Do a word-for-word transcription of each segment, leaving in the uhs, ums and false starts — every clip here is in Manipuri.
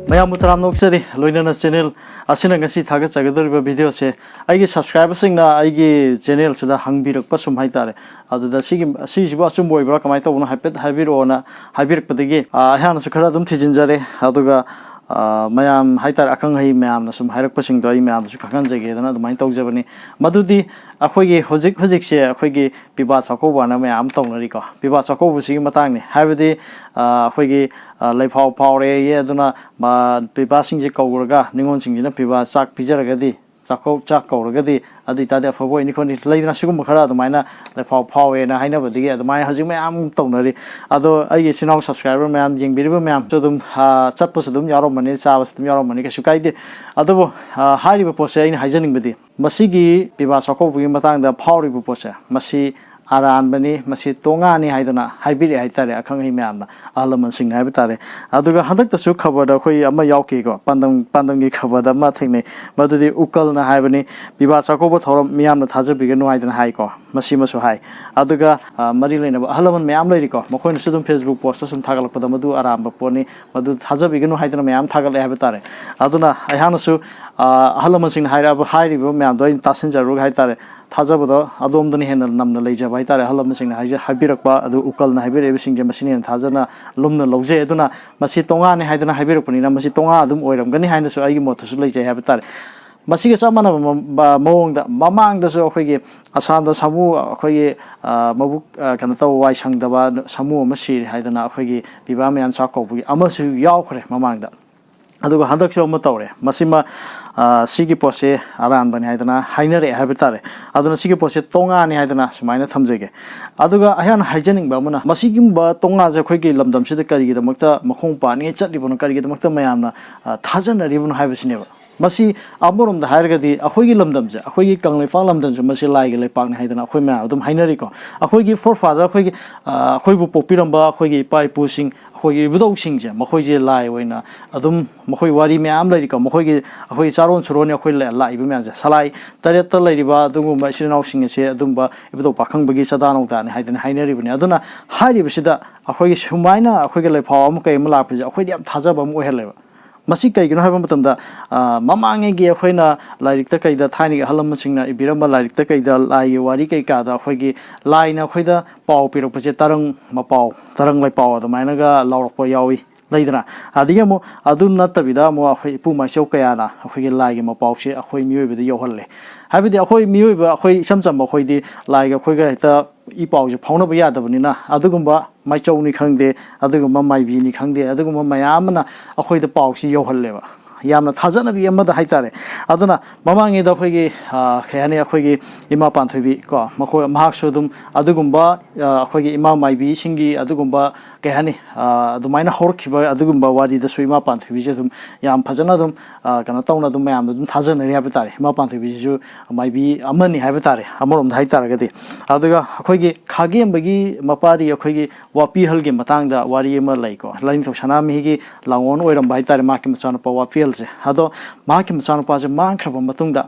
ꯃꯌꯥꯝꯕꯨ ꯇꯔꯥꯝꯅ ꯑꯣꯛꯆꯔꯤ꯫ ꯂꯣꯏꯅꯅ ꯆꯦꯅꯦꯜ ꯑꯁꯤꯅ ꯉꯁꯤ ꯊꯥꯒꯠꯆꯒꯗꯧꯔꯤꯕ ꯚꯤꯗꯤꯑꯣꯁꯦ ꯑꯩꯒꯤ ꯁꯕꯁꯀ꯭ꯔꯥꯏꯕꯔꯁꯤꯡꯅ ꯑꯩꯒꯤ ꯆꯦꯅꯦꯜꯁꯤꯗ ꯍꯪꯕꯤꯔꯛꯄ ꯁꯨꯝ ꯍꯥꯏꯇꯥꯔꯦ꯫ ꯑꯗꯨꯗ ꯁꯤꯒꯤ, ꯁꯤꯁꯤꯕꯨ ꯑꯆꯨꯝꯕ ꯑꯣꯏꯕ꯭ꯔꯥ, ꯀꯃꯥꯏꯅ ꯇꯧꯕꯅꯣ ꯍꯥꯏꯐꯦꯠ ꯍꯥꯏꯕꯤꯔꯛꯑꯣꯅ ꯍꯥꯏꯕꯤꯔꯛꯄꯗꯒꯤ, ꯑ, ꯑꯩꯍꯥꯛꯅꯁꯨ ꯈꯔ ꯑꯗꯨꯝ ꯊꯤꯖꯤꯟꯖꯔꯦ꯫ ꯑꯗꯨꯒ, ꯑ, ꯃꯌꯥꯝ ꯍꯥꯏꯇꯥꯔꯦ, ꯑꯈꯪ ꯑꯍꯩ ꯃꯌꯥꯝꯅ ꯁꯨꯝ ꯍꯥꯏꯔꯛꯄꯁꯤꯡꯗꯣ ꯑꯩ ꯃꯌꯥꯝꯗꯁꯨ ꯈꯪꯍꯟꯖꯒꯦꯗꯅ ꯑꯗꯨꯃꯥꯏꯅ ꯇꯧꯖꯕꯅꯤ꯫ ꯃꯗꯨꯗꯤ ꯑꯩꯈꯣꯏꯒꯤ ꯍꯧꯖꯤꯛ ꯍꯧꯖꯤꯛꯁꯦ ꯑꯩꯈꯣꯏꯒꯤ ꯄꯤꯕꯥ ꯆꯥꯛꯀꯧꯕꯅ ꯃꯌꯥꯝ ꯑꯃ ꯇꯧꯅꯔꯤꯀꯣ꯫ ꯄꯤꯕꯥ ꯆꯥꯛꯀꯧꯕꯁꯤꯒꯤ ꯃꯇꯥꯡꯅꯤ꯫ ꯍꯥꯏꯕꯗꯤ, ꯑ, ꯑꯩꯈꯣꯏꯒꯤ, ꯑ, ꯂꯩꯐꯥꯎ ꯐꯥꯎꯔꯦꯌꯦ, ꯑꯗꯨꯅ, ꯑ, ꯄꯤꯕꯥꯁꯤꯡꯁꯦ ꯀꯧꯔꯒ ꯅꯤꯉꯣꯜꯁꯤꯡꯁꯤꯅ ꯄꯤꯕꯥ ꯆꯥꯛ ꯄꯤꯖꯔꯒꯗꯤ, ꯆꯥꯛꯀꯧ-, ꯆꯥꯛ ꯀꯧꯔꯒꯗꯤ ꯑꯗꯨ ꯑꯣꯏꯇꯥꯔꯗꯤ ꯑꯐꯕ ꯑꯣꯏꯅꯤ ꯈꯣꯠꯅꯤ, ꯂꯩꯗꯅ, ꯁꯤꯒꯨꯝꯕ ꯈꯔ ꯑꯗꯨꯃꯥꯏꯅ ꯂꯩꯐꯥꯎ ꯐꯥꯎꯋꯦꯅ ꯍꯥꯏꯅꯕꯗꯒꯤ ꯑꯗꯨꯃꯥꯏꯅ ꯍꯧꯖꯤꯛ ꯃꯌꯥꯝ ꯇꯧꯅꯔꯤ꯫ ꯑꯗꯣ ꯑꯩꯒꯤ ꯏꯆꯤꯟ ꯏꯅꯥꯎ ꯁꯕꯁꯀ꯭ꯔꯥꯏꯕꯔ ꯃꯌꯥꯝ, ꯌꯦꯡꯕꯤꯔꯤꯕ ꯃꯌꯥꯝꯁꯨ ꯑꯗꯨꯝ, ꯑ, ꯆꯠꯄꯁꯨ ꯑꯗꯨꯝ ꯌꯥꯎꯔꯝꯃꯅꯤ, ꯆꯥꯕꯁꯨ ꯑꯗꯨꯝ ꯌꯥꯎꯔꯝꯃꯅꯤ, ꯀꯩꯁꯨ ꯀꯥꯏꯗꯦ꯫ ꯑꯗꯨꯕꯨ, ꯑ, ꯍꯥꯏꯔꯤꯕ ꯄꯣꯠꯁꯦ ꯑꯩꯅ ꯍꯥꯏꯖꯅꯤꯡꯕꯗꯤ, ꯃꯁꯤꯒꯤ ꯄꯤꯕꯥ ꯆꯥꯛꯀꯧꯕꯒꯤ ꯃꯇꯥꯡꯗ ꯐꯥꯎꯔꯤꯕ ꯄꯣꯠꯁꯦ, ꯃꯁꯤ ꯑꯔꯥꯟꯕꯅꯤ, ꯃꯁꯤ ꯇꯣꯉꯥꯅꯤ ꯍꯥꯏꯗꯅ ꯍꯥꯏꯕꯤꯔꯛꯑꯦ ꯍꯥꯏꯇꯥꯔꯦ, ꯑꯈꯪ ꯑꯍꯩ ꯃꯌꯥꯝꯅ, ꯑꯍꯜ ꯂꯃꯟꯁꯤꯡꯅ ꯍꯥꯏꯕ ꯇꯥꯔꯦ꯫ ꯑꯗꯨꯒ ꯍꯟꯗꯛꯇꯁꯨ ꯈꯕꯔꯗ ꯑꯩꯈꯣꯏ ꯑꯃ ꯌꯥꯎꯈꯤꯀꯣ, ꯄꯥꯟꯗꯝ, ꯄꯥꯟꯗꯝꯒꯤ ꯈꯕꯔꯗ ꯑꯃ ꯊꯦꯡꯅꯩ꯫ ꯃꯗꯨꯗꯤ ꯎꯀꯜꯅ ꯍꯥꯏꯕꯅꯤ, "ꯄꯤꯕꯥ ꯆꯥꯛꯀꯧꯕ ꯊꯧꯔꯝ ꯃꯤꯌꯥꯝꯅ ꯊꯥꯖꯕꯤꯒꯅꯨ" ꯍꯥꯏꯗꯅ ꯍꯥꯏꯀꯣ, ꯃꯁꯤꯃꯁꯨ ꯍꯥꯏ꯫ ꯑꯗꯨꯒ, ꯑ, ꯃꯔꯤ ꯂꯩꯅꯕ ꯑꯍꯜ ꯂꯃꯟ ꯃꯌꯥꯝ ꯂꯩꯔꯤꯀꯣ, ꯃꯈꯣꯏꯅꯁꯨ ꯑꯗꯨꯝ Facebook ꯄꯣꯁꯇ ꯁꯨꯝ ꯊꯥꯒꯠꯂꯛꯄꯗ ꯃꯗꯨ ꯑꯔꯥꯟꯕ ꯄꯣꯠꯅꯤ, ꯃꯗꯨ ꯊꯥꯖꯕꯤꯒꯅꯨ ꯍꯥꯏꯗꯅ ꯃꯌꯥꯝ ꯊꯥꯒꯠꯂꯛꯑꯦ ꯍꯥꯏꯕ ꯇꯥꯔꯦ꯫ ꯑꯗꯨꯅ ꯑꯩꯍꯥꯛꯅꯁꯨ, ꯑ, ꯑꯍꯜ ꯂꯃꯟꯁꯤꯡꯅ ꯍꯥꯏꯔꯛꯑꯕ, ꯍꯥꯏꯔꯤꯕ ꯃꯌꯥꯝꯗꯣ ꯑꯩꯅ ꯇꯥꯁꯤꯟꯖꯔꯨꯔꯒ ꯍꯥꯏꯇꯥꯔꯦ, ꯊꯥꯖꯕꯗꯣ ꯑꯗꯣꯝꯗꯅ ꯍꯦꯟꯅ ꯅꯝꯅ ꯂꯩꯖꯕ ꯍꯥꯏꯇꯥꯔꯦ꯫ ꯑꯍꯜ ꯂꯃꯟꯁꯤꯡꯅ ꯍꯥꯏꯖ-, ꯍꯥꯏꯕꯤꯔꯛꯄ, ꯑꯗꯨ ꯎꯀꯜꯅ ꯍꯥꯏꯕꯤꯔꯛꯏꯕꯁꯤꯡꯁꯦ ꯃꯁꯤꯅ ꯍꯦꯟꯅ ꯊꯥꯖꯅ ꯂꯨꯝꯅ ꯂꯧꯖꯩ꯫ ꯑꯗꯨꯅ ꯃꯁꯤ ꯇꯣꯉꯥꯅꯤ ꯍꯥꯏꯗꯅ ꯍꯥꯏꯕꯤꯔꯛꯄꯅꯤꯅ ꯃꯁꯤ ꯇꯣꯉꯥ ꯑꯗꯨꯝ ꯑꯣꯏꯔꯝꯒꯅꯤ ꯍꯥꯏꯅꯁꯨ ꯑꯩꯒꯤ ꯃꯣꯠꯇꯁꯨ ꯂꯩꯖꯩ ꯍꯥꯏꯕ ꯇꯥꯔꯦ꯫ ꯃꯁꯤꯒ ꯆꯞ ꯃꯥꯟꯅꯕ ꯃ-, ꯃ-, ꯃꯑꯣꯡꯗ ꯃꯃꯥꯡꯗꯁꯨ ꯑꯩꯈꯣꯏꯒꯤ ꯑꯁꯥꯝꯗ ꯁꯥꯃꯨ, ꯑꯩꯈꯣꯏꯒꯤ, ꯑ, ꯃꯕꯨꯛ, ꯑ, ꯀꯩꯅꯣ ꯇꯧꯕ, ꯋꯥꯏ ꯁꯪꯗꯕ ꯁꯥꯃꯨ ꯑꯃ ꯁꯤꯔꯦ ꯍꯥꯏꯗꯅ ꯑꯩꯈꯣꯏꯒꯤ ꯄꯤꯕꯥ ꯃꯌꯥꯝ ꯆꯥꯛ ꯀꯧꯕꯒꯤ ꯑꯃꯁꯨ ꯌꯥꯎꯈ꯭ꯔꯦ ꯃꯃꯥꯡꯗ꯫ ꯑꯗꯨꯒ ꯍꯟꯗꯛꯁꯨ ꯑꯃ ꯇꯧꯔꯦ꯫ ꯃꯁꯤꯃ, ꯑ, ꯁꯤꯒꯤ ꯄꯣꯠꯁꯦ ꯑꯔꯥꯟꯕꯅꯤ ꯍꯥꯏꯗꯅ ꯍꯥꯏꯅꯔꯛꯑꯦ ꯍꯥꯏꯕ ꯇꯥꯔꯦ꯫ ꯑꯗꯨꯅ ꯁꯤꯒꯤ ꯄꯣꯠꯁꯦ ꯇꯣꯉꯥꯅꯤ ꯍꯥꯏꯗꯅ ꯁꯨꯃꯥꯏꯅ ꯊꯝꯖꯒꯦ꯫ ꯑꯗꯨꯒ ꯑꯩꯍꯥꯛꯅ ꯍꯥꯏꯖꯅꯤꯡꯕ ꯑꯃꯅ, ꯃꯁꯤꯒꯨꯝꯕ ꯇꯣꯉꯥꯁꯦ ꯑꯩꯈꯣꯏꯒꯤ ꯂꯝꯗꯝꯁꯤꯗ ꯀꯔꯤꯒꯤꯗꯃꯛꯇ ꯃꯈꯣꯡ ꯄꯥꯟꯅꯤꯡꯉꯥꯏ ꯆꯠꯂꯤꯕꯅꯣ, ꯀꯔꯤꯒꯤꯗꯃꯛꯇ ꯃꯌꯥꯝꯅ, ꯑ, ꯊꯥꯖꯅꯔꯤꯕꯅꯣ ꯍꯥꯏꯕꯁꯤꯅꯦꯕ꯫ ꯃꯁꯤ ꯑꯃꯔꯣꯝꯗ ꯍꯥꯏꯔꯒꯗꯤ ꯑꯩꯈꯣꯏꯒꯤ ꯂꯝꯗꯝꯁꯦ, ꯑꯩꯈꯣꯏꯒꯤ ꯀꯪꯂꯩꯄꯥꯛ ꯂꯝꯗꯝꯁꯦ, ꯃꯁꯤ ꯂꯥꯏꯒꯤ ꯂꯩꯄꯥꯛꯅꯤ ꯍꯥꯏꯗꯅ ꯑꯩꯈꯣꯏ ꯃꯌꯥꯝ ꯑꯗꯨꯝ ꯍꯥꯏꯅꯔꯤꯀꯣ꯫ ꯑꯩꯈꯣꯏꯒꯤ forefather, ꯑꯩꯈꯣꯏꯒꯤ, ꯑ, ꯑꯩꯈꯣꯏꯕꯨ ꯄꯣꯛꯄꯤꯔꯝꯕ ꯑꯩꯈꯣꯏꯒꯤ ꯏꯄꯥ ꯏꯄꯨꯁꯤꯡ, ꯑꯩꯈꯣꯏꯒꯤ ꯏꯕꯨꯙꯧꯁꯤꯡꯁꯦ, ꯃꯈꯣꯏꯁꯦ ꯂꯥꯏ ꯑꯣꯏꯅ ꯑꯗꯨꯝ, ꯃꯈꯣꯏ ꯋꯥꯔꯤ ꯃꯌꯥꯝ ꯂꯩꯔꯤꯀꯣ꯫ ꯃꯈꯣꯏꯒꯤ, ꯑꯩꯈꯣꯏ ꯆꯥꯔꯣꯟ ꯁꯨꯔꯣꯟꯅꯤ, ꯑꯩꯈꯣꯏ ꯂ-, ꯂꯥꯛꯏꯕ ꯃꯌꯥꯝꯁꯦ꯫ ꯁꯂꯥꯏ ꯇꯔꯦꯠꯇ ꯂꯩꯔꯤꯕ ꯑꯗꯨꯒꯨꯝꯕ ꯏꯆꯤꯜ ꯏꯅꯥꯎꯁꯤꯡ ꯑꯁꯦ ꯑꯗꯨꯝꯕ ꯏꯕꯨꯙꯧ ꯄꯥꯈꯪꯕꯒꯤ ꯆꯥꯗꯥ ꯅꯧꯗꯥꯅꯤ ꯍꯥꯏꯗꯅ ꯍꯥꯏꯅꯔꯤꯕꯅꯤ꯫ ꯑꯗꯨꯅ ꯍꯥꯏꯔꯤꯕꯁꯤꯗ ꯑꯩꯈꯣꯏꯒꯤ ꯁꯨꯃꯥꯏꯅ ꯑꯩꯈꯣꯏꯒꯤ ꯂꯩꯐꯥꯎ ꯑꯃ ꯀꯩ ꯑꯃ ꯂꯥꯛꯄꯁꯦ ꯑꯩꯈꯣꯏꯗꯤ ꯌꯥꯝ ꯊꯥꯖꯕ ꯑꯃ ꯑꯣꯏꯍꯜꯂꯦꯕ꯫ ꯃꯁꯤ ꯀꯩꯒꯤꯅꯣ ꯍꯥꯏꯕ ꯃꯇꯝꯗ, ꯑ, ꯃꯃꯥꯡꯉꯩꯒꯤ ꯑꯩꯈꯣꯏꯅ ꯂꯥꯏꯔꯤꯛꯇ ꯀꯩꯗ, ꯊꯥꯏꯅꯒꯤ ꯑꯍꯜ ꯂꯃꯟꯁꯤꯡꯅ ꯏꯕꯤꯔꯝꯕ ꯂꯥꯏꯔꯤꯛꯇ ꯀꯩꯗ, ꯂꯥꯏꯒꯤ ꯋꯥꯔꯤ ꯀꯩꯀꯥꯗ ꯑꯩꯈꯣꯏꯒꯤ ꯂꯥꯏꯅ ꯑꯩꯈꯣꯏꯗ ꯄꯥꯎ ꯄꯤꯔꯛꯄꯁꯦ ꯇꯔꯪ ꯃꯄꯥꯎ, ꯇꯔꯪ ꯂꯩꯄꯥꯎ ꯑꯗꯨꯃꯥꯏꯅꯒ ꯂꯥꯎꯔꯛꯄ ꯌꯥꯎꯏ, ꯂꯩꯗꯅ꯫ ꯑꯗꯒꯤ ꯑꯃꯨꯛ ꯑꯗꯨ ꯅꯠꯇꯕꯤꯗ ꯑꯃꯨꯛ ꯑꯩꯈꯣꯏ ꯏꯄꯨ ꯃꯥꯏꯆꯧ ꯀꯌꯥꯅ ꯑꯩꯈꯣꯏꯒꯤ ꯂꯥꯏꯒꯤ ꯃꯄꯥꯎꯁꯦ ꯑꯩꯈꯣꯏ ꯃꯤꯑꯣꯏꯕꯗ ꯌꯧꯍꯜꯂꯦ꯫ ꯍꯥꯏꯕꯗꯤ ꯑꯩꯈꯣꯏ ꯃꯤꯑꯣꯏꯕ, ꯑꯩꯈꯣꯏ ꯏꯆꯝ ꯆꯝꯕ ꯑꯩꯈꯣꯏꯗꯤ ꯂꯥꯏꯒ ꯑꯩꯈꯣꯏꯒ ꯍꯦꯛꯇ ꯏ ꯄꯥꯎꯁꯦ ꯐꯥꯎꯅꯕ ꯌꯥꯗꯕꯅꯤꯅ, ꯑꯗꯨꯒꯨꯝꯕ ꯃꯥꯏꯆꯧꯅꯤ ꯈꯪꯗꯦ, ꯑꯗꯨꯒꯨꯝꯕ ꯃꯥꯏꯕꯤꯅꯤ ꯈꯪꯗꯦ, ꯑꯗꯨꯒꯨꯝꯕ ꯃꯌꯥꯝ ꯑꯃꯅ ꯑꯩꯈꯣꯏꯗ ꯄꯥꯎꯁꯤ ꯌꯧꯍꯜꯂꯦꯕ, ꯌꯥꯝꯅ ꯊꯥꯖꯅꯕꯤ ꯑꯃꯗ ꯍꯥꯏꯇꯥꯔꯦ꯫ ꯑꯗꯨꯅ ꯃꯃꯥꯡꯉꯩꯗ ꯑꯩꯈꯣꯏꯒꯤ, ꯑ, ꯀꯩ ꯍꯥꯏꯅꯤ, ꯑꯩꯈꯣꯏꯒꯤ ꯏꯃꯥ ꯄꯥꯟꯊꯣꯏꯕꯤ ꯀꯣ, ꯃꯈꯣꯏ, ꯃꯍꯥꯛꯁꯨ ꯑꯗꯨꯝ ꯑꯗꯨꯒꯨꯝꯕ, ꯑ, ꯑꯩꯈꯣꯏꯒꯤ ꯏꯃꯥ ꯃꯥꯏꯕꯤꯁꯤꯡꯒꯤ ꯑꯗꯨꯒꯨꯝꯕ, ꯀꯩ ꯍꯥꯏꯅꯤ, ꯑ, ꯑꯗꯨꯃꯥꯏꯅ ꯍꯧꯔꯛꯈꯤꯕ ꯑꯗꯨꯒꯨꯝꯕ ꯋꯥꯔꯤꯗꯁꯨ ꯏꯃꯥ ꯄꯥꯟꯊꯣꯏꯕꯤꯁꯦ ꯑꯗꯨꯝ ꯌꯥꯝ ꯐꯖꯅ ꯑꯗꯨꯝ, ꯑ, ꯀꯩꯅꯣ ꯇꯧꯅ ꯑꯗꯨꯝ ꯃꯌꯥꯝꯅ ꯑꯗꯨꯝ ꯊꯥꯖꯅꯔꯤ ꯍꯥꯏꯕ ꯇꯥꯔꯦ꯫ ꯏꯃꯥ ꯄꯥꯟꯊꯣꯏꯕꯤꯁꯤꯁꯨ ꯃꯥꯏꯕꯤ ꯑꯃꯅꯤ ꯍꯥꯏꯕ ꯇꯥꯔꯦ, ꯑꯃꯔꯣꯝꯗ ꯍꯥꯏ ꯇꯥꯔꯒꯗꯤ꯫ ꯑꯗꯨꯒ ꯑꯩꯈꯣꯏꯒꯤ ꯈꯥꯒꯦꯝꯕꯒꯤ ꯃꯄꯥꯔꯤ ꯑꯩꯈꯣꯏꯒꯤ ꯋꯥꯄꯤꯍꯜꯒꯤ ꯃꯇꯥꯡꯗ ꯋꯥꯔꯤ ꯑꯃ ꯂꯩꯀꯣ꯫ ꯂꯥꯏꯅꯤꯡꯊꯧ ꯁꯅꯥꯃꯍꯤꯒꯤ ꯂꯥꯡꯑꯣꯟ ꯑꯣꯏꯔꯝꯕ ꯍꯥꯏꯇꯥꯔꯦ ꯃꯍꯥꯛꯀꯤ ꯃꯆꯥꯅꯨꯄꯥ ꯋꯥꯄꯤꯍꯜꯁꯦ꯫ ꯑꯗꯣ ꯃꯍꯥꯛꯀꯤ ꯃꯆꯥꯅꯨꯄꯥꯁꯦ ꯃꯥꯡꯈ꯭ꯔꯕ ꯃꯇꯨꯡꯗ,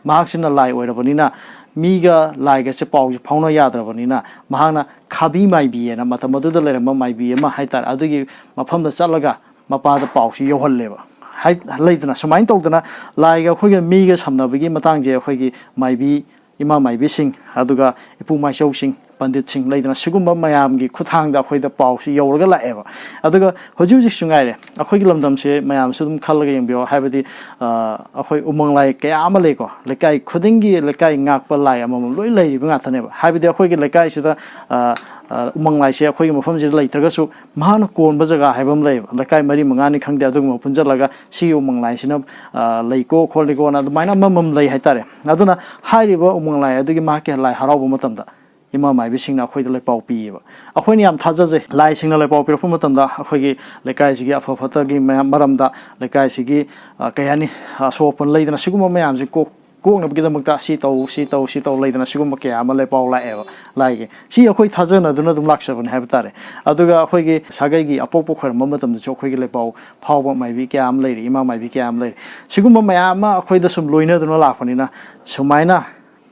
ꯃꯍꯥꯛꯁꯤꯅ ꯂꯥꯏ ꯑꯣꯏꯔꯕꯅꯤꯅ ꯃꯤꯒ ꯂꯥꯏꯒꯁꯦ ꯄꯥꯎꯁꯦ ꯐꯥꯎꯅ ꯌꯥꯗ꯭ꯔꯕꯅꯤꯅ, ꯃꯍꯥꯛꯅ ꯈꯥꯕꯤ ꯃꯥꯏꯕꯤ ꯍꯥꯏꯅ ꯃꯇꯝ ꯑꯗꯨꯗ ꯂꯩꯔꯝꯕ ꯃꯥꯏꯕꯤ ꯑꯃ ꯍꯥꯏꯇꯥꯔꯦ, ꯑꯗꯨꯒꯤ ꯃꯐꯝꯗ ꯆꯠꯂꯒ ꯃꯄꯥꯗ ꯄꯥꯎꯁꯤ ꯌꯧꯍꯜꯂꯦꯕ꯫ ꯍꯥꯏ-, ꯂꯩꯗꯅ, ꯁꯨꯃꯥꯏꯅ ꯇꯧꯗꯅ ꯂꯥꯏꯒ ꯑꯩꯈꯣꯏꯒ ꯃꯤꯒ ꯁꯝꯅꯕꯒꯤ ꯃꯇꯥꯡꯁꯦ ꯑꯩꯈꯣꯏꯒꯤ ꯃꯥꯏꯕꯤ, ꯏꯃꯥ ꯃꯥꯏꯕꯤꯁꯤꯡ, ꯑꯗꯨꯒ ꯏꯄꯨ ꯃꯥꯏꯆꯧꯁꯤꯡ, ꯄꯟꯗꯤꯠꯁꯤꯡ, ꯂꯩꯗꯅ, ꯁꯤꯒꯨꯝꯕ ꯃꯌꯥꯝꯒꯤ ꯈꯨꯠꯊꯥꯡꯗ ꯑꯩꯈꯣꯏꯗ ꯄꯥꯎꯁꯤ ꯌꯧꯔꯒ ꯂꯥꯛꯑꯦꯕ꯫ ꯑꯗꯨꯒ ꯍꯧꯖꯤꯛ ꯍꯧꯖꯤꯛꯁꯨ ꯉꯥꯏꯔꯦ, ꯑꯩꯈꯣꯏꯒꯤ ꯂꯝꯗꯝꯁꯦ ꯃꯌꯥꯝꯁꯨ ꯑꯗꯨꯝ ꯈꯜꯂꯒ ꯌꯦꯡꯕꯤꯌꯣ꯫ ꯍꯥꯏꯕꯗꯤ, ꯑ, ꯑꯩꯈꯣꯏ ꯎꯃꯪ ꯂꯥꯏ ꯀꯌꯥ ꯑꯃ ꯂꯩꯀꯣ, ꯂꯩꯀꯥꯏ ꯈꯨꯗꯤꯡꯒꯤ ꯂꯩꯀꯥꯏ ꯉꯥꯛꯄ ꯂꯥꯏ ꯑꯃꯃꯝ ꯂꯣꯏ ꯂꯩꯔꯤꯕ ꯉꯥꯛꯇꯅꯦꯕ꯫ ꯍꯥꯏꯕꯗꯤ ꯑꯩꯈꯣꯏꯒꯤ ꯂꯩꯀꯥꯏꯁꯤꯗ, ꯑ, ꯑ, ꯎꯃꯪ ꯂꯥꯏꯁꯦ ꯑꯩꯈꯣꯏꯒꯤ ꯃꯐꯝꯁꯤꯗ ꯂꯩꯇ꯭ꯔꯒꯁꯨ, ꯃꯍꯥꯛꯅ ꯀꯣꯟꯕ ꯖꯒꯥ ꯍꯥꯏꯕ ꯑꯃ ꯂꯩꯌꯦꯕ, ꯂꯩꯀꯥꯏ ꯃꯔꯤ ꯃꯉꯥꯅꯤ ꯈꯪꯗꯦ, ꯑꯗꯨꯒꯨꯝꯕ ꯄꯨꯟꯁꯤꯜꯂꯒ ꯁꯤꯒꯤ ꯎꯃꯪ ꯂꯥꯏꯁꯤꯅ, ꯑ, ꯂꯩꯀꯣ ꯈꯣꯠꯂꯤꯀꯣꯅ ꯑꯗꯨꯃꯥꯏꯅ ꯑꯃꯃꯝ ꯂꯩ ꯍꯥꯏꯇꯥꯔꯦ꯫ ꯑꯗꯨꯅ ꯍꯥꯏꯔꯤꯕ ꯎꯃꯪ ꯂꯥꯏ ꯑꯗꯨꯒꯤ ꯃꯍꯥꯛꯀꯤ ꯂꯥꯏ ꯍꯔꯥꯎꯕ ꯃꯇꯝꯗ ꯏꯃꯥ ꯃꯥꯏꯕꯤꯁꯤꯡꯅ ꯑꯩꯈꯣꯏꯗ ꯂꯩꯄꯥꯎ ꯄꯤꯌꯦꯕ꯫ ꯑꯩꯈꯣꯏꯅ ꯌꯥꯝ ꯊꯥꯖꯖꯩ, ꯂꯥꯏꯁꯤꯡꯅ ꯂꯩꯄꯥꯎ ꯄꯤꯔꯛꯄ ꯃꯇꯝꯗ ꯑꯩꯈꯣꯏꯒꯤ ꯂꯩꯀꯥꯏꯁꯤꯒꯤ ꯑꯐ ꯐꯠꯇꯒꯤ ꯃꯌꯥꯝ ꯃꯔꯝꯗ, ꯂꯩꯀꯥꯏꯁꯤꯒꯤ, ꯑ, ꯀꯩ ꯍꯥꯏꯅꯤ, ꯑꯁꯣꯛ ꯑꯄꯟ ꯂꯩꯗꯅ, ꯁꯤꯒꯨꯝꯕ ꯃꯌꯥꯝꯁꯤ ꯀꯣꯛ ꯀꯣꯛꯅꯕꯒꯤꯗꯃꯛꯇ ꯁꯤ ꯇꯧ, ꯁꯤ ꯇꯧ, ꯁꯤ ꯇꯧ ꯂꯩꯗꯅ, ꯁꯤꯒꯨꯝꯕ ꯀꯌꯥ ꯑꯃ ꯂꯩꯄꯥꯎ ꯂꯥꯛꯑꯦꯕ ꯂꯥꯏꯒꯤ꯫ ꯁꯤ ꯑꯩꯈꯣꯏ ꯊꯥꯖꯅꯗꯨꯅ ꯑꯗꯨꯝ ꯂꯥꯛꯆꯕꯅꯤ ꯍꯥꯏꯕ ꯇꯥꯔꯦ꯫ ꯑꯗꯨꯒ ꯑꯩꯈꯣꯏꯒꯤ ꯁꯥꯒꯩꯒꯤ ꯑꯄꯣꯛꯄ ꯈꯣꯏꯔꯝꯕ ꯃꯇꯝꯗꯁꯨ ꯑꯩꯈꯣꯏꯒꯤ ꯂꯩꯄꯥꯎ ꯐꯥꯎꯕ ꯃꯥꯏꯕꯤ ꯀꯌꯥ ꯑꯃ ꯂꯩꯔꯤ, ꯏꯃꯥ ꯃꯥꯏꯕꯤ ꯀꯌꯥ ꯑꯃ ꯂꯩꯔꯤ꯫ ꯁꯤꯒꯨꯝꯕ ꯃꯌꯥꯝ ꯑꯃ ꯑꯩꯈꯣꯏꯗ ꯁꯨꯝ ꯂꯣꯏꯅꯗꯨꯅ ꯂꯥꯛꯄꯅꯤꯅ, ꯁꯨꯃꯥꯏꯅ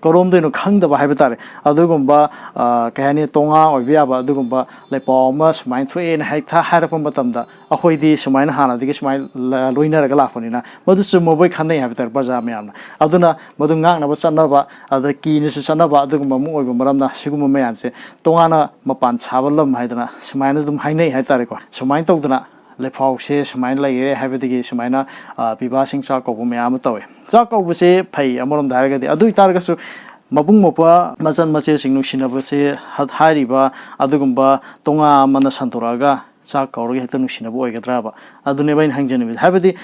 ꯀꯔꯣꯝꯗꯩꯅꯣ ꯈꯪꯗꯕ ꯍꯥꯏꯕ ꯇꯥꯔꯦ, ꯑꯗꯨꯒꯨꯝꯕ, ꯑ, ꯀꯩ ꯍꯥꯏꯅꯤ, ꯇꯣꯉꯥ ꯑꯣꯏꯕ ꯌꯥꯕ ꯑꯗꯨꯒꯨꯝꯕ ꯂꯩꯄꯥꯎ ꯑꯃ ꯁꯨꯃꯥꯏꯅ ꯊꯣꯛꯑꯦꯅ ꯍꯦꯛꯇ ꯍꯥꯏꯔꯛꯄ ꯃꯇꯝꯗ, ꯑꯩꯈꯣꯏꯗꯤ ꯁꯨꯃꯥꯏꯅ ꯍꯥꯟꯅꯗꯒꯤ ꯁꯨꯃꯥꯏꯅ ꯂ- ꯂꯣꯏꯅꯔꯒ ꯂꯥꯛꯄꯅꯤꯅ ꯃꯗꯨ ꯆꯨꯝꯃꯕꯣꯏ ꯈꯟꯅꯩ ꯍꯥꯏꯕ ꯇꯥꯔꯦ ꯄ꯭ꯔꯖꯥ ꯃꯌꯥꯝꯅ꯫ ꯑꯗꯨꯅ ꯃꯗꯨ ꯉꯥꯛꯅꯕ ꯆꯠꯅꯕ, ꯑꯗ ꯀꯤꯅꯁꯨ ꯆꯠꯅꯕ ꯑꯗꯨꯒꯨꯝꯕ ꯑꯃ ꯑꯣꯏꯕ ꯃꯔꯝꯅ ꯁꯤꯒꯨꯝꯕ ꯃꯌꯥꯝꯁꯦ ꯇꯣꯉꯥꯟꯅ ꯃꯄꯥꯟ ꯁꯥꯕ ꯂꯝ ꯍꯥꯏꯗꯅ ꯁꯨꯃꯥꯏꯅ ꯑꯗꯨꯝ ꯍꯥꯏꯅꯩ ꯍꯥꯏꯇꯥꯔꯦꯀꯣ꯫ ꯁꯨꯃꯥꯏꯅ ꯇꯧꯗꯅ ꯂꯩꯐꯥꯎꯁꯦ ꯁꯨꯃꯥꯏꯅ ꯂꯩꯔꯦ ꯍꯥꯏꯕꯗꯒꯤ ꯁꯨꯃꯥꯏꯅ, ꯑ, ꯄꯤꯕꯥꯁꯤꯡ ꯆꯥꯛ ꯀꯧꯕ ꯃꯌꯥꯝ ꯑꯃ ꯇꯧꯋꯦ꯫ ꯆꯥꯛ ꯀꯧꯕꯁꯦ ꯐꯩ ꯑꯃꯔꯣꯝꯗ ꯍꯥꯏꯔꯒꯗꯤ, ꯑꯗꯨ ꯑꯣꯏꯇꯥꯔꯒꯁꯨ ꯃꯕꯨꯡ ꯃꯧꯄ꯭ꯋꯥ ꯃꯆꯟ ꯃꯆꯦꯁꯤꯡ ꯅꯨꯡꯁꯤꯅꯕꯁꯦ ꯍ-, ꯍꯥꯏꯔꯤꯕ ꯑꯗꯨꯒꯨꯝꯕ ꯇꯣꯉꯥ ꯑꯃꯅ ꯁꯟꯗꯣꯔꯛꯑꯒ ꯆꯥꯛ ꯀꯧꯔꯒ ꯍꯦꯛꯇ ꯅꯨꯡꯁꯤꯅꯕ ꯑꯣꯏꯒꯗ꯭ꯔꯕ? ꯑꯗꯨꯅꯦꯕ ꯑꯩꯅ ꯍꯪꯖꯅꯤꯡꯕꯁꯦ꯫ ꯍꯥꯏꯕꯗꯤ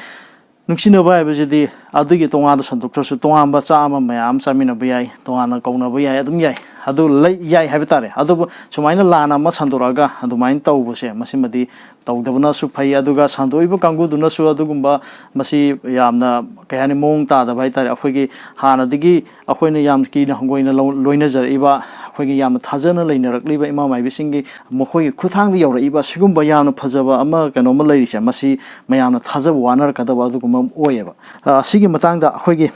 ꯅꯨꯡꯁꯤꯅꯕ ꯍꯥꯏꯕꯁꯤꯗꯤ ꯑꯗꯨꯒꯤ ꯇꯣꯉꯥꯟꯕ ꯁꯟꯗꯣꯛꯇ꯭ꯔꯁꯨ ꯇꯣꯉꯥꯟꯕ ꯆꯥꯛ ꯑꯃ ꯃꯌꯥꯝ ꯆꯥꯃꯤꯟꯅꯕ ꯌꯥꯏ, ꯇꯣꯉꯥꯟꯅ ꯀꯧꯅꯕ ꯌꯥꯏ, ꯑꯗꯨꯝ ꯌꯥꯏ, ꯑꯗꯨ ꯂꯩ ꯌꯥꯏ ꯍꯥꯏꯕ ꯇꯥꯔꯦ꯫ ꯑꯗꯨꯕꯨ ꯁꯨꯃꯥꯏꯅ ꯂꯥꯟ ꯑꯃ ꯁꯟꯗꯣꯔꯛꯑꯒ ꯑꯗꯨꯃꯥꯏꯅ ꯇꯧꯕꯁꯦ ꯃꯁꯤꯃꯗꯤ ꯇꯧꯗꯕꯅꯁꯨ ꯐꯩ꯫ ꯑꯗꯨꯒ ꯁꯟꯗꯣꯛꯏꯕ ꯀꯥꯡꯕꯨꯗꯨꯅꯁꯨ ꯑꯗꯨꯒꯨꯝꯕ ꯃꯁꯤ ꯌꯥꯝꯅ, ꯀꯩ ꯍꯥꯏꯅꯤ, ꯃꯑꯣꯡ ꯇꯥꯗꯕ ꯍꯥꯏ ꯇꯥꯔꯦ꯫ ꯑꯩꯈꯣꯏꯒꯤ ꯍꯥꯟꯅꯗꯒꯤ ꯑꯩꯈꯣꯏꯅ ꯌꯥꯝ ꯀꯤꯅ ꯍꯪꯒꯣꯏꯅ ꯂꯧ-, ꯂꯣꯏꯅꯖꯔꯛꯏꯕ, ꯑꯩꯈꯣꯏꯒꯤ ꯌꯥꯝꯅ ꯊꯥꯖꯅ ꯂꯩꯅꯔꯛꯂꯤꯕ ꯏꯃꯥ ꯃꯥꯏꯕꯤꯁꯤꯡꯒꯤ ꯃꯈꯣꯏꯒꯤ ꯈꯨꯠꯊꯥꯡꯗ ꯌꯧꯔꯛꯏꯕ ꯁꯤꯒꯨꯝꯕ ꯌꯥꯝꯅ ꯐꯖꯕ ꯑꯃ, ꯀꯩꯅꯣꯝꯃ ꯂꯩꯔꯤꯁꯦ, ꯃꯁꯤ ꯃꯌꯥꯝꯅ ꯊꯥꯖꯕ ꯋꯥꯅꯔꯛꯀꯗꯕ ꯑꯗꯨꯒꯨꯝꯕ ꯑꯃ ꯑꯣꯏꯌꯦꯕ꯫ ꯑ, ꯑꯁꯤꯒꯤ ꯃꯇꯥꯡꯗ ꯑꯩꯈꯣꯏꯒꯤ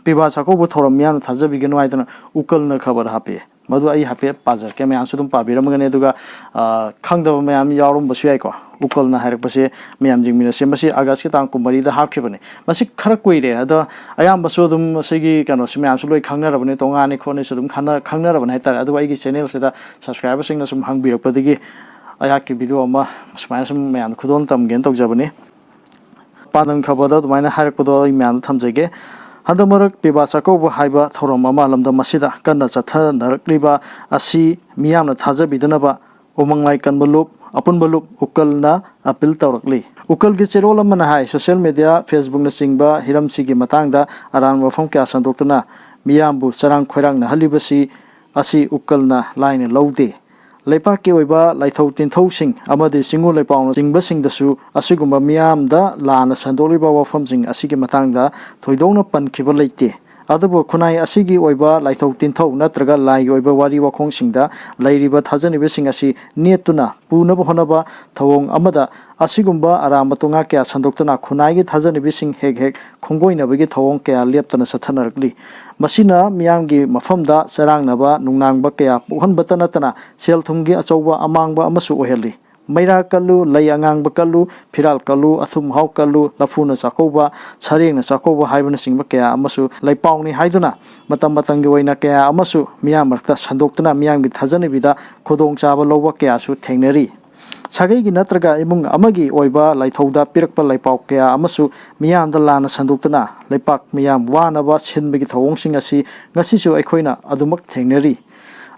ꯄꯤꯕꯥ ꯆꯥꯛꯀꯧꯕ ꯊꯧꯔꯝ ꯃꯤꯌꯥꯝꯅ ꯊꯥꯖꯕꯤꯒꯅꯨ ꯍꯥꯏꯗꯅ ꯎꯀꯜꯅ ꯈꯕꯔ ꯍꯥꯞꯄꯛꯑꯦ꯫ ꯃꯗꯨ ꯑꯩ ꯍꯥꯏꯐꯦꯠ ꯄꯥꯖꯔꯛꯀꯦ, ꯃꯌꯥꯝꯁꯨ ꯑꯗꯨꯝ ꯄꯥꯕꯤꯔꯝꯒꯅꯤ꯫ ꯑꯗꯨꯒ, ꯑ, ꯈꯪꯗꯕ ꯃꯌꯥꯝ ꯌꯥꯎꯔꯝꯕꯁꯨ ꯌꯥꯏꯀꯣ꯫ ꯎꯀꯜꯅ ꯍꯥꯏꯔꯛꯄꯁꯦ ꯃꯌꯥꯝ ꯌꯦꯡꯃꯤꯟꯅꯁꯦ꯫ ꯃꯁꯤ ꯑꯥꯒꯁꯀꯤ ꯇꯥꯡ ꯀꯨꯟꯃꯔꯤꯗ ꯍꯥꯞꯈꯤꯕꯅꯦ꯫ ꯃꯁꯤ ꯈꯔ ꯀꯨꯏꯔꯦ, ꯑꯗꯣ ꯑꯌꯥꯝꯕꯁꯨ ꯑꯗꯨꯝ ꯃꯁꯤꯒꯤ ꯀꯩꯅꯣꯁꯤ ꯃꯌꯥꯝꯁꯨ ꯂꯣꯏ ꯈꯪꯅꯔꯕꯅꯤ, ꯇꯣꯉꯥꯟꯅꯤ ꯈꯣꯠꯅꯤꯁꯨ ꯑꯗꯨꯝ ꯈꯟꯅ-, ꯈꯪꯅꯔꯕꯅꯤ ꯍꯥꯏꯇꯥꯔꯦ꯫ ꯑꯗꯨꯕꯨ ꯑꯩꯒꯤ ꯆꯦꯅꯦꯜꯁꯤꯗ ꯁꯕꯁꯀ꯭ꯔꯥꯏꯕꯔꯁꯤꯡꯅ ꯁꯨꯝ ꯍꯪꯕꯤꯔꯛꯄꯗꯒꯤ ꯑꯩꯍꯥꯛꯀꯤ ꯚꯤꯗꯤꯑꯣ ꯑꯃ ꯁꯨꯃꯥꯏꯅ ꯁꯨꯝ ꯃꯌꯥꯝꯗ ꯈꯨꯗꯣꯜ ꯇꯝꯒꯦꯅ ꯇꯧꯖꯕꯅꯤ꯫ ꯄꯥꯟꯗꯝ ꯈꯕꯔꯗ ꯑꯗꯨꯃꯥꯏꯅ ꯍꯥꯏꯔꯛꯄꯗꯣ ꯑꯩ ꯃꯌꯥꯝꯗ ꯊꯝꯖꯒꯦ꯫ ꯍꯟꯗꯛ ꯃꯔꯛ ꯄꯤꯕꯥ ꯆꯥꯛꯀꯧꯕ ꯍꯥꯏꯕ ꯊꯧꯔꯝ ꯑꯃ ꯂꯝꯗꯝ ꯑꯁꯤꯗ ꯀꯟꯅ ꯆꯠꯊꯅꯔꯛꯂꯤꯕ ꯑꯁꯤ ꯃꯤꯌꯥꯝꯅ ꯊꯥꯖꯕꯤꯗꯅꯕ ꯎꯃꯪ ꯂꯥꯏ ꯀꯟꯕ ꯂꯨꯞ, ꯑꯄꯨꯟꯕ ꯂꯨꯞ ꯎꯀꯜꯅ ꯑꯄꯤꯜ ꯇꯧꯔꯛꯂꯤ꯫ ꯎꯀꯜꯒꯤ ꯆꯦꯔꯣꯜ ꯑꯃꯅ ꯍꯥꯏ, ꯁꯣꯁꯤꯌꯦꯜ ꯃꯦꯗꯤꯌꯥ, ꯐꯦꯁꯕꯨꯛꯅꯆꯤꯡꯕ ꯍꯤꯔꯝꯁꯤꯒꯤ ꯃꯇꯥꯡꯗ ꯑꯔꯥꯟꯕ ꯋꯥꯐꯝ ꯀꯌꯥ ꯁꯟꯗꯣꯛꯇꯨꯅ ꯃꯤꯌꯥꯝꯕꯨ ꯆꯔꯥꯡ ꯈꯣꯏꯔꯥꯡꯅꯍꯜꯂꯤꯕꯁꯤ ꯑꯁꯤ ꯎꯀꯜꯅ ꯂꯥꯏꯅ ꯂꯧꯗꯦ꯫ ꯂꯩꯄꯥꯛꯀꯤ ꯑꯣꯏꯕ ꯂꯥꯏꯊꯧ ꯇꯤꯟꯊꯧꯁꯤꯡ ꯑꯃꯗꯤ ꯆꯤꯡꯉꯨ ꯂꯩꯄꯥꯎꯅꯆꯤꯡꯕꯁꯤꯡꯗꯁꯨ ꯑꯁꯤꯒꯨꯝꯕ ꯃꯤꯌꯥꯝꯗ ꯂꯥꯟꯅ ꯁꯟꯗꯣꯛꯂꯤꯕ ꯋꯥꯐꯝꯁꯤꯡ ꯑꯁꯤꯒꯤ ꯃꯇꯥꯡꯗ ꯊꯣꯏꯗꯣꯛꯅ ꯄꯟꯈꯤꯕ ꯂꯩꯇꯦ꯫ ꯑꯗꯨꯕꯨ ꯈꯨꯟꯅꯥꯏ ꯑꯁꯤꯒꯤ ꯑꯣꯏꯕ ꯂꯥꯏꯊꯧ ꯇꯤꯟꯊꯧ ꯅꯠꯇ꯭ꯔꯒ ꯂꯥꯏꯒꯤ ꯑꯣꯏꯕ ꯋꯥꯔꯤ ꯋꯥꯈꯣꯡꯁꯤꯡꯗ ꯂꯩꯔꯤꯕ ꯊꯥꯖꯅꯕꯤꯁꯤꯡ ꯑꯁꯤ ꯅꯦꯠꯇꯨꯅ ꯄꯨꯅꯕ ꯍꯣꯠꯅꯕ ꯊꯧꯑꯣꯡ ꯑꯃꯗ ꯑꯁꯤꯒꯨꯝꯕ ꯑꯔꯥꯟꯕ ꯇꯣꯉꯥꯛ ꯀꯌꯥ ꯁꯟꯗꯣꯛꯇꯨꯅ ꯈꯨꯟꯅꯥꯏꯒꯤ ꯊꯥꯖꯅꯕꯤꯁꯤꯡ ꯍꯦꯛ ꯍꯦꯛ ꯈꯣꯡꯒꯣꯏꯅꯕꯒꯤ ꯊꯧꯑꯣꯡ ꯀꯌꯥ ꯂꯦꯞꯇꯅ ꯆꯠꯊꯅꯔꯛꯂꯤ꯫ ꯃꯁꯤꯅ ꯃꯤꯌꯥꯝꯒꯤ ꯃꯐꯝꯗ ꯆꯔꯥꯡꯅꯕ ꯅꯨꯡꯅꯥꯡꯕ ꯀꯌꯥ ꯄꯣꯛꯍꯟꯕꯇ ꯅꯠꯇꯅ ꯁꯦꯜ ꯊꯨꯝꯒꯤ ꯑꯆꯧꯕ ꯑꯃꯥꯡꯕ ꯑꯃꯁꯨ ꯑꯣꯏꯍꯜꯂꯤ꯫ ꯃꯩꯔꯥ ꯀꯜꯂꯨ, ꯂꯩ ꯑꯉꯥꯡꯕ ꯀꯜꯂꯨ, ꯐꯤꯔꯥꯜ ꯀꯜꯂꯨ, ꯑꯊꯨꯝ ꯑꯍꯥꯎ ꯀꯜꯂꯨ, ꯂꯐꯨꯅ ꯆꯥꯛꯀꯧꯕ, ꯁꯔꯦꯡꯅ ꯆꯥꯛꯀꯧꯕ ꯍꯥꯏꯕꯅꯆꯤꯡꯕ ꯀꯌꯥ ꯑꯃꯁꯨ ꯂꯩꯄꯥꯎꯅꯤ ꯍꯥꯏꯗꯨꯅ ꯃꯇꯝ ꯃꯇꯝꯒꯤ ꯑꯣꯏꯅ ꯀꯌꯥ ꯑꯃꯁꯨ ꯃꯤꯌꯥꯝ ꯃꯔꯛꯇ ꯁꯟꯗꯣꯛꯇꯨꯅ ꯃꯤꯌꯥꯝꯒꯤ ꯊꯥꯖꯅꯕꯤꯗ ꯈꯨꯗꯣꯡꯆꯥꯕ ꯂꯧꯕ ꯀꯌꯥꯁꯨ ꯊꯦꯡꯅꯔꯤ꯫ ꯁꯥꯒꯩꯒꯤ ꯅꯠꯇ꯭ꯔꯒ ꯏꯃꯨꯡ ꯑꯃꯒꯤ ꯑꯣꯏꯕ ꯂꯥꯏꯊꯧꯗ ꯄꯤꯔꯛꯄ ꯂꯩꯄꯥꯎ ꯀꯌꯥ ꯑꯃꯁꯨ ꯃꯤꯌꯥꯝꯗ ꯂꯥꯟꯅ ꯁꯟꯗꯣꯛꯇꯨꯅ ꯂꯩꯄꯥꯛ ꯃꯤꯌꯥꯝ ꯋꯥꯅꯕ ꯁꯤꯟꯕꯒꯤ ꯊꯧꯑꯣꯡꯁꯤꯡ ꯑꯁꯤ ꯉꯁꯤꯁꯨ ꯑꯩꯈꯣꯏꯅ ꯑꯗꯨꯃꯛ ꯊꯦꯡꯅꯔꯤ꯫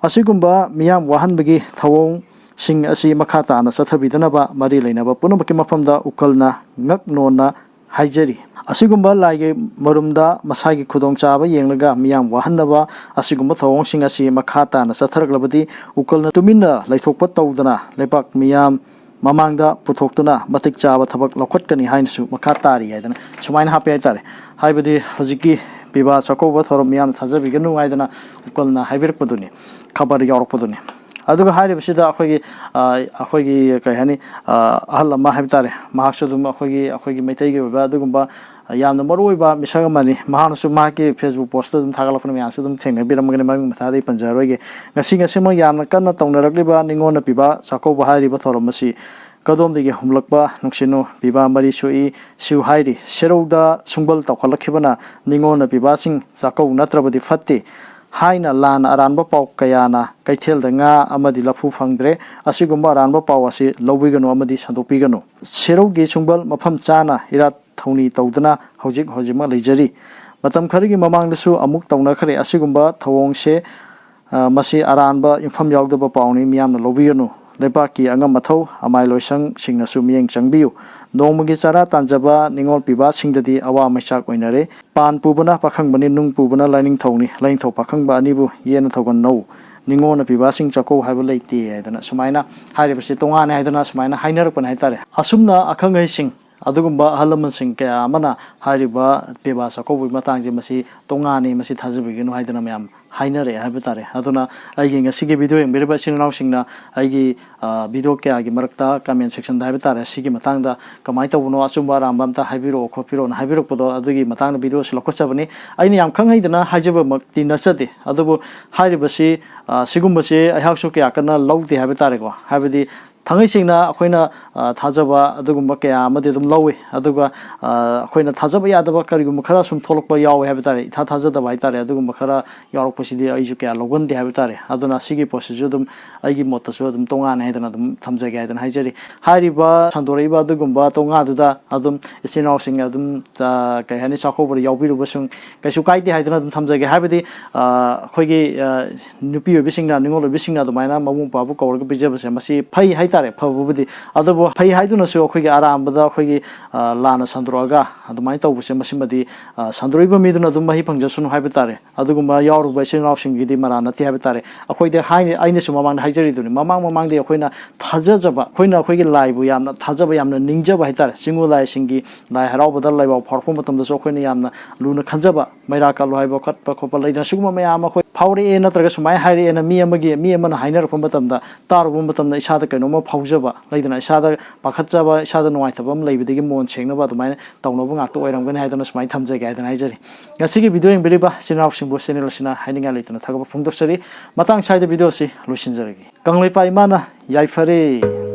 ꯑꯁꯤꯒꯨꯝꯕ ꯃꯤꯌꯥꯝ ꯋꯥꯍꯟꯕꯒꯤ ꯊꯧꯑꯣꯡꯁꯤꯡ ꯑꯁꯤ ꯃꯈꯥ ꯇꯥꯅ ꯆꯠꯊꯕꯤꯗꯅꯕ ꯃꯔꯤ ꯂꯩꯅꯕ ꯄꯨꯝꯅꯃꯛꯀꯤ ꯃꯐꯝꯗ ꯎꯀꯜꯅ ꯉꯛ ꯅꯣꯟꯅ ꯍꯥꯏꯖꯔꯤ꯫ ꯑꯁꯤꯒꯨꯝꯕ ꯂꯥꯏꯒꯤ ꯃꯔꯨꯝꯗ ꯃꯁꯥꯒꯤ ꯈꯨꯗꯣꯡꯆꯥꯕ ꯌꯦꯡꯂꯒ ꯃꯤꯌꯥꯝ ꯋꯥꯍꯟꯅꯕ ꯑꯁꯤꯒꯨꯝꯕ ꯊꯧꯑꯣꯡꯁꯤꯡ ꯑꯁꯤ ꯃꯈꯥ ꯇꯥꯅ ꯆꯠꯊꯔꯛꯂꯕꯗꯤ ꯎꯀꯜꯅ ꯇꯨꯃꯤꯟꯅ ꯂꯩꯊꯣꯛꯄ ꯇꯧꯗꯅ ꯂꯩꯕꯥꯛ ꯃꯤꯌꯥꯝ ꯃꯃꯥꯡꯗ ꯄꯨꯊꯣꯛꯇꯨꯅ ꯃꯇꯤꯛ ꯆꯥꯕ ꯊꯕꯛ ꯂꯧꯈꯠꯀꯅꯤ ꯍꯥꯏꯅꯁꯨ ꯃꯈꯥ ꯇꯥꯔꯤ ꯍꯥꯏꯗꯅ ꯁꯨꯃꯥꯏꯅ ꯍꯥꯞꯄꯦ ꯍꯥꯏꯇꯥꯔꯦ꯫ ꯍꯥꯏꯕꯗꯤ ꯍꯧꯖꯤꯛꯀꯤ ꯄꯤꯕꯥ ꯆꯥꯛꯀꯧꯕ ꯊꯧꯔꯝ ꯃꯤꯌꯥꯝꯅ ꯊꯥꯖꯕꯤꯒꯅꯨ ꯍꯥꯏꯗꯅ ꯎꯀꯜꯅ ꯍꯥꯏꯕꯤꯔꯛꯄꯗꯨꯅꯤ, ꯈꯕꯔ ꯌꯥꯎꯔꯛꯄꯗꯨꯅꯤ꯫ ꯑꯗꯨꯒ ꯍꯥꯏꯔꯤꯕꯁꯤꯗ ꯑꯩꯈꯣꯏꯒꯤ, ꯑ, ꯑꯩꯈꯣꯏꯒꯤ ꯀꯩ ꯍꯥꯏꯅꯤ, ꯑ, ꯑꯍꯜ ꯑꯃ ꯍꯥꯏꯕ ꯇꯥꯔꯦ, ꯃꯍꯥꯛꯁꯨ ꯑꯗꯨꯝ ꯑꯩꯈꯣꯏꯒꯤ, ꯑꯩꯈꯣꯏꯒꯤ ꯃꯩꯇꯩꯒꯤ ꯑꯣꯏꯕ ꯑꯗꯨꯒꯨꯝꯕ ꯌꯥꯝꯅ ꯃꯔꯨ ꯑꯣꯏꯕ ꯃꯤꯁꯛ ꯑꯃꯅꯤ꯫ ꯃꯍꯥꯛꯅꯁꯨ ꯃꯍꯥꯛꯀꯤ Facebook ꯄꯣꯁꯇ ꯑꯗꯨꯝ ꯊꯥꯒꯠꯂꯛꯄꯅ ꯃꯌꯥꯝꯁꯨ ꯑꯗꯨꯝ ꯊꯦꯡꯅꯕꯤꯔꯝꯒꯅꯤ, ꯃꯃꯤꯡ ꯃꯊꯥꯗꯤ ꯄꯟꯖꯔꯣꯏꯒꯦ꯫ ꯉꯁꯤ ꯉꯁꯤꯃꯛ ꯌꯥꯝꯅ ꯀꯟꯅ ꯇꯧꯅꯔꯛꯂꯤꯕ ꯅꯤꯉꯣꯜꯅ ꯄꯤꯕꯥ ꯆꯥꯛꯀꯧꯕ ꯍꯥꯏꯔꯤꯕ ꯊꯧꯔꯝ ꯑꯁꯤ ꯀꯗꯣꯝꯗꯒꯤ ꯍꯨꯝꯂꯛꯄ ꯅꯨꯡꯁꯤꯠꯅꯣ ꯄꯤꯕꯥ ꯃꯔꯤ ꯁꯣꯛꯏ ꯁꯤꯎ ꯍꯥꯏꯔꯤ꯫ ꯁꯦꯔꯧꯗ ꯁꯨꯡꯕꯜ ꯇꯧꯈꯠꯂꯛꯈꯤꯕꯅ ꯅꯤꯉꯣꯜꯅ ꯄꯤꯕꯥꯁꯤꯡ ꯆꯥꯛꯀꯧ ꯅꯠꯇ꯭ꯔꯕꯗꯤ ꯐꯠꯇꯦ ꯍꯥꯏꯅ ꯂꯥꯟꯅ ꯑꯔꯥꯟꯕ ꯄꯥꯎ ꯀꯌꯥꯅ ꯀꯩꯊꯦꯜꯗ ꯉꯥ ꯑꯃꯗꯤ ꯂꯐꯨ ꯐꯪꯗ꯭ꯔꯦ꯫ ꯑꯁꯤꯒꯨꯝꯕ ꯑꯔꯥꯟꯕ ꯄꯥꯎ ꯑꯁꯤ ꯂꯧꯕꯤꯒꯅꯨ ꯑꯃꯗꯤ ꯁꯟꯗꯣꯛꯄꯤꯒꯅꯨ꯫ ꯁꯦꯔꯧꯒꯤ ꯁꯨꯡꯕꯜ ꯃꯐꯝ ꯆꯥꯅ ꯏꯔꯥꯠ ꯊꯧꯅꯤ ꯇꯧꯗꯨꯅ ꯍꯧꯖꯤꯛ ꯍꯧꯖꯤꯛꯃꯛ ꯂꯩꯖꯔꯤ꯫ ꯃꯇꯝ ꯈꯔꯒꯤ ꯃꯃꯥꯡꯗꯁꯨ ꯑꯃꯨꯛ ꯇꯧꯅꯈ꯭ꯔꯦ꯫ ꯑꯁꯤꯒꯨꯝꯕ ꯊꯧꯑꯣꯡꯁꯦ, ꯑ, ꯃꯁꯤ ꯑꯔꯥꯟꯕ ꯌꯨꯝꯐꯝ ꯌꯥꯎꯗꯕ ꯄꯥꯎꯅꯤ, ꯃꯤꯌꯥꯝꯅ ꯂꯧꯕꯤꯒꯅꯨ꯫ ꯂꯩꯕꯥꯛꯀꯤ ꯑꯉꯝ ꯑꯊꯧ ꯑꯃꯥꯏ ꯂꯣꯏꯁꯪꯁꯤꯡꯅꯁꯨ ꯃꯤꯠꯌꯦꯡ ꯆꯪꯕꯤꯌꯨ꯫ ꯅꯣꯡꯃꯒꯤ ꯆꯔꯥ ꯇꯥꯟꯖꯕ ꯅꯤꯉꯣꯜ ꯄꯤꯕꯥꯁꯤꯡꯗꯗꯤ ꯑꯋꯥ ꯃꯩꯆꯥꯛ ꯑꯣꯏꯅꯔꯦ꯫ ꯄꯥꯟ ꯄꯨꯕꯅ ꯄꯥꯈꯪꯕꯅꯤ, ꯅꯨꯡ ꯄꯨꯕꯅ ꯂꯥꯏꯅꯤꯡꯊꯧꯅꯤ, ꯂꯥꯏꯅꯤꯡꯊꯧ ꯄꯥꯈꯪꯕ ꯑꯅꯤꯕꯨ ꯌꯦꯟꯅ ꯊꯧꯒꯟꯅꯧ꯫ ꯅꯤꯉꯣꯜꯅ ꯄꯤꯕꯥꯁꯤꯡ ꯆꯥꯛꯀꯧ ꯍꯥꯏꯕ ꯂꯩꯇꯦ ꯍꯥꯏꯗꯅ ꯁꯨꯃꯥꯏꯅ ꯍꯥꯏꯔꯤꯕꯁꯤ ꯇꯣꯉꯥꯟꯅꯦ ꯍꯥꯏꯗꯅ ꯁꯨꯃꯥꯏꯅ ꯍꯥꯏꯅꯔꯛꯄꯅꯦ ꯍꯥꯏꯇꯥꯔꯦ꯫ ꯑꯁꯨꯝꯅ ꯑꯈꯪ ꯑꯍꯩꯁꯤꯡ ꯑꯗꯨꯒꯨꯝꯕ ꯑꯍꯜ ꯂꯃꯟꯁꯤꯡ ꯀꯌꯥ ꯑꯃꯅ ꯍꯥꯏꯔꯤꯕ ꯄꯤꯕꯥ ꯆꯥꯛꯀꯧꯕꯒꯤ ꯃꯇꯥꯡꯁꯦ ꯃꯁꯤ ꯇꯣꯉꯥꯟꯅꯤ, ꯃꯁꯤ ꯊꯥꯖꯕꯤꯒꯅꯨ ꯍꯥꯏꯗꯅ ꯃꯌꯥꯝ ꯍꯥꯏꯅꯔꯛꯑꯦ ꯍꯥꯏꯕ ꯇꯥꯔꯦ꯫ ꯑꯗꯨꯅ ꯑꯩꯒꯤ ꯉꯁꯤꯒꯤ ꯚꯤꯗꯤꯑꯣ ꯌꯦꯡꯕꯤꯔꯤꯕ ꯏꯆꯤꯟ ꯏꯅꯥꯎꯁꯤꯡꯅ ꯑꯩꯒꯤ, ꯑ, ꯚꯤꯗꯤꯑꯣ ꯀꯌꯥꯒꯤ ꯃꯔꯛꯇ comment section ꯗ ꯍꯥꯏꯕ ꯇꯥꯔꯦ, ꯁꯤꯒꯤ ꯃꯇꯥꯡꯗ ꯀꯃꯥꯏꯅ ꯇꯧꯕꯅꯣ, ꯑꯆꯨꯝꯕ ꯑꯔꯥꯟꯕ ꯑꯝꯇ ꯍꯥꯏꯕꯤꯔꯛꯑꯣ ꯈꯣꯠꯄꯤꯔꯛꯑꯣꯅ ꯍꯥꯏꯕꯤꯔꯛꯄꯗꯣ, ꯑꯗꯨꯒꯤ ꯃꯇꯥꯡꯗ ꯚꯤꯗꯤꯑꯣꯁꯤ ꯂꯧꯈꯠꯆꯕꯅꯤ꯫ ꯑꯩꯅ ꯌꯥꯝ ꯈꯪ ꯍꯩꯗꯅ ꯍꯥꯏꯖꯕꯃꯛꯇꯤ ꯅꯠꯆꯗꯦ, ꯑꯗꯨꯕꯨ ꯍꯥꯏꯔꯤꯕꯁꯤ, ꯑ, ꯁꯤꯒꯨꯝꯕꯁꯤ ꯑꯩꯍꯥꯛꯁꯨ ꯀꯌꯥ ꯀꯟꯅ ꯂꯧꯗꯦ ꯍꯥꯏꯕ ꯇꯥꯔꯦꯀꯣ꯫ ꯍꯥꯏꯕꯗꯤ ꯊꯥꯡꯉꯩ ꯁꯦꯡꯅ ꯑꯩꯈꯣꯏꯅ, ꯑ, ꯊꯥꯖꯕ ꯑꯗꯨꯒꯨꯝꯕ ꯀꯌꯥ ꯑꯃꯗꯤ ꯑꯗꯨꯝ ꯂꯧꯋꯤ꯫ ꯑꯗꯨꯒ, ꯑ, ꯑꯩꯈꯣꯏꯅ ꯊꯥꯖꯕ ꯌꯥꯗꯕ ꯀꯔꯤꯒꯨꯝꯕ ꯈꯔ ꯁꯨꯝ ꯊꯣꯛꯂꯛꯄ ꯌꯥꯎꯋꯦ ꯍꯥꯏꯕ ꯇꯥꯔꯦ, ꯏꯊꯥ ꯊꯥꯖꯗꯕ ꯍꯥꯏ ꯇꯥꯔꯦ꯫ ꯑꯗꯨꯒꯨꯝꯕ ꯈꯔ ꯌꯥꯎꯔꯛꯄꯁꯤꯗꯤ ꯑꯩꯁꯨ ꯀꯌꯥ ꯂꯧꯒꯟꯗꯦ ꯍꯥꯏꯕ ꯇꯥꯔꯦ꯫ ꯑꯗꯨꯅ ꯁꯤꯒꯤ ꯄꯣꯠꯁꯤꯁꯨ ꯑꯗꯨꯝ ꯑꯩꯒꯤ ꯃꯣꯠꯇꯁꯨ ꯑꯗꯨꯝ ꯇꯣꯉꯥꯟꯅ ꯍꯥꯏꯗꯅ ꯑꯗꯨꯝ ꯊꯝꯖꯒꯦ ꯍꯥꯏꯗꯅ ꯍꯥꯏꯖꯔꯤ꯫ ꯍꯥꯏꯔꯤꯕ ꯁꯟꯗꯣꯔꯛꯏꯕ ꯑꯗꯨꯒꯨꯝꯕ ꯇꯣꯉꯥꯗꯨꯗ ꯑꯗꯨꯝ ꯏꯆꯤꯟ ꯏꯅꯥꯎꯁꯤꯡ ꯑꯗꯨꯝ, ꯑ, ꯀꯩ ꯍꯥꯏꯅꯤ, ꯆꯥꯛꯀꯧꯕꯗ ꯌꯥꯎꯕꯤꯔꯨꯕꯁꯤꯡ ꯀꯩꯁꯨ ꯀꯥꯏꯗꯦ ꯍꯥꯏꯗꯅ ꯑꯗꯨꯝ ꯊꯝꯖꯒꯦ꯫ ꯍꯥꯏꯕꯗꯤ, ꯑ, ꯑꯩꯈꯣꯏꯒꯤ, ꯑ, ꯅꯨꯄꯤ ꯑꯣꯏꯕꯤꯁꯤꯡꯅ, ꯅꯤꯉꯣꯜ ꯑꯣꯏꯕꯤꯁꯤꯡꯅ ꯑꯗꯨꯃꯥꯏꯅ ꯃꯕꯨꯡ ꯃꯧꯄ꯭ꯋꯥꯕꯨ ꯀꯧꯔꯒ ꯄꯤꯖꯕꯁꯦ ꯃꯁꯤ ꯐꯩ ꯍꯥꯏꯇꯥꯔꯦ, ꯐꯕꯕꯨꯗꯤ꯫ ꯑꯗꯨꯕꯨ ꯐꯩ ꯍꯥꯏꯗꯨꯅꯁꯨ ꯑꯩꯈꯣꯏꯒꯤ ꯑꯔꯥꯟꯕꯗ ꯑꯩꯈꯣꯏꯒꯤ, ꯑ, ꯂꯥꯟꯅ ꯁꯟꯗꯣꯔꯛꯑꯒ ꯑꯗꯨꯃꯥꯏꯅ ꯇꯧꯕꯁꯦ ꯃꯁꯤꯃꯗꯤ, ꯑ, ꯁꯟꯗꯣꯔꯛꯏꯕ ꯃꯤꯗꯨꯅ ꯑꯗꯨꯝ ꯃꯍꯩ ꯐꯪꯖꯁꯅꯨ ꯍꯥꯏꯕ ꯇꯥꯔꯦ꯫ ꯑꯗꯨꯒꯨꯝꯕ ꯌꯥꯎꯔꯨꯕ ꯏꯆꯤꯟ ꯏꯅꯥꯎꯁꯤꯡꯒꯤꯗꯤ ꯃꯔꯥꯟ ꯅꯠꯇꯦ ꯍꯥꯏꯕ ꯇꯥꯔꯦ꯫ ꯑꯩꯈꯣꯏꯗꯤ ꯍꯥꯏꯅ-, ꯑꯩꯅꯁꯨ ꯃꯃꯥꯡꯗ ꯍꯥꯏꯖꯔꯤꯗꯨꯅꯤ, ꯃꯃꯥꯡ ꯃꯃꯥꯡꯗꯤ ꯑꯩꯈꯣꯏꯅ ꯊꯥꯖꯖꯕ, ꯑꯩꯈꯣꯏꯅ ꯑꯩꯈꯣꯏꯒꯤ ꯂꯥꯏꯕꯨ ꯌꯥꯝꯅ ꯊꯥꯖꯕ, ꯌꯥꯝꯅ ꯅꯤꯡꯖꯕ ꯍꯥꯏꯇꯥꯔꯦ꯫ ꯆꯤꯡꯒꯨ ꯂꯥꯏꯁꯤꯡꯒꯤ ꯂꯥꯏ ꯍꯔꯥꯎꯕꯗ ꯂꯥꯏꯕꯥꯎ ꯐꯥꯎꯔꯛꯄ ꯃꯇꯝꯗꯁꯨ ꯑꯩꯈꯣꯏꯅ ꯌꯥꯝꯅ ꯂꯨꯅ ꯈꯟꯖꯕ, ꯃꯩꯔꯥ ꯀꯠꯂꯨ ꯍꯥꯏꯕ ꯈꯣꯠꯄ ꯈꯣꯠꯄ ꯂꯩꯗꯅ, ꯁꯤꯒꯨꯝꯕ ꯃꯌꯥꯝ ꯑꯃ ꯑꯩꯈꯣꯏ ꯐꯥꯎꯔꯛꯑꯦ ꯅꯠꯇ꯭ꯔꯒ ꯁꯨꯃꯥꯏꯅ ꯍꯥꯏꯔꯛꯑꯦꯅ ꯃꯤ ꯑꯃꯒꯤ, ꯃꯤ ꯑꯃꯅ ꯍꯥꯏꯅꯔꯛꯄ ꯃꯇꯝꯗ, ꯇꯥꯔꯨꯕ ꯃꯇꯝꯗ ꯏꯁꯥꯗ ꯀꯩꯅꯣꯝꯃ ꯐꯥꯎꯖꯕ ꯂꯩꯗꯅ, ꯏꯁꯥꯗ ꯄꯥꯈꯠꯆꯕ, ꯏꯁꯥꯗ ꯅꯨꯡꯉꯥꯏꯇꯕ ꯑꯃ ꯂꯩꯕꯗꯒꯤ ꯃꯣꯟ ꯁꯦꯡꯅꯕ ꯑꯗꯨꯃꯥꯏꯅ ꯇꯧꯅꯕ ꯉꯥꯛꯇ ꯑꯣꯏꯔꯝꯒꯅꯤ ꯍꯥꯏꯗꯅ ꯁꯨꯃꯥꯏꯅ ꯊꯝꯖꯒꯦ ꯍꯥꯏꯗꯅ ꯍꯥꯏꯖꯔꯤ꯫ ꯉꯁꯤꯒꯤ ꯚꯤꯗꯤꯑꯣ ꯌꯦꯡꯕꯤꯔꯤꯕ ꯏꯆꯤꯟ ꯏꯅꯥꯎꯁꯤꯡꯕꯨ ꯆꯦꯅꯦꯜ ꯑꯁꯤꯅ ꯍꯥꯏꯅꯤꯡꯉꯥꯏ ꯂꯩꯇꯅ ꯊꯥꯒꯠꯄ ꯐꯣꯡꯗꯣꯛꯆꯔꯤ꯫ ꯃꯇꯥꯡ ꯁ꯭ꯋꯥꯏꯗ ꯚꯤꯗꯤꯑꯣ ꯑꯁꯤ ꯂꯣꯏꯁꯤꯟꯖꯔꯒꯦ꯫ ꯀꯪꯂꯩꯄꯥꯛ ꯏꯃꯥꯅ ꯌꯥꯏꯐꯔꯦ꯫